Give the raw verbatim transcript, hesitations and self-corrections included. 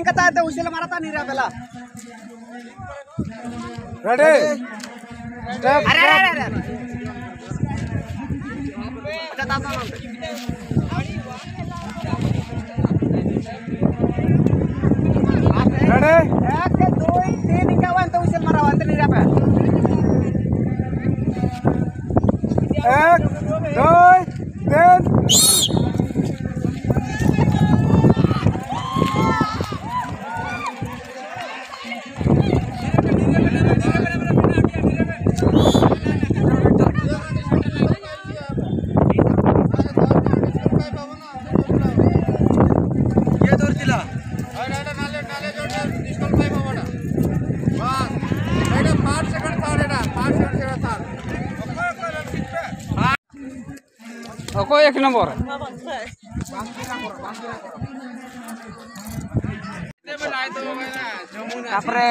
ᱠᱟᱛᱷᱟ ᱛᱮ ᱩᱥᱤᱞ ᱢᱟᱨᱟᱛᱟ ᱱᱤᱨᱟ ᱵᱮᱞᱟ᱾ Ready, start. ᱟᱨᱮ, ᱟᱨᱮ, ᱟᱨᱮ, ᱟᱨᱮ᱾ ᱟᱪᱪᱷᱟ, ᱛᱟᱲᱟᱢ, ᱛᱟᱲᱟᱢ᱾ ᱨᱮᱰᱤ᱾ ᱮᱠ, ᱫᱩᱭ, ᱛᱤᱱ, ᱤᱱᱠᱟ ᱵᱟᱝ ᱛᱚ ᱩᱥᱤᱞ ᱢᱟᱨᱟᱣᱟ, ᱟᱱᱛᱮ ᱱᱤᱨᱟ ᱯᱮ᱾ ᱮᱠ, ᱫᱩᱭ, ᱛᱤᱱ᱾ ᱚᱠᱚᱭ ᱮᱠ ᱱᱚᱢᱵᱚᱨ? ᱛᱟᱯᱚᱨᱮ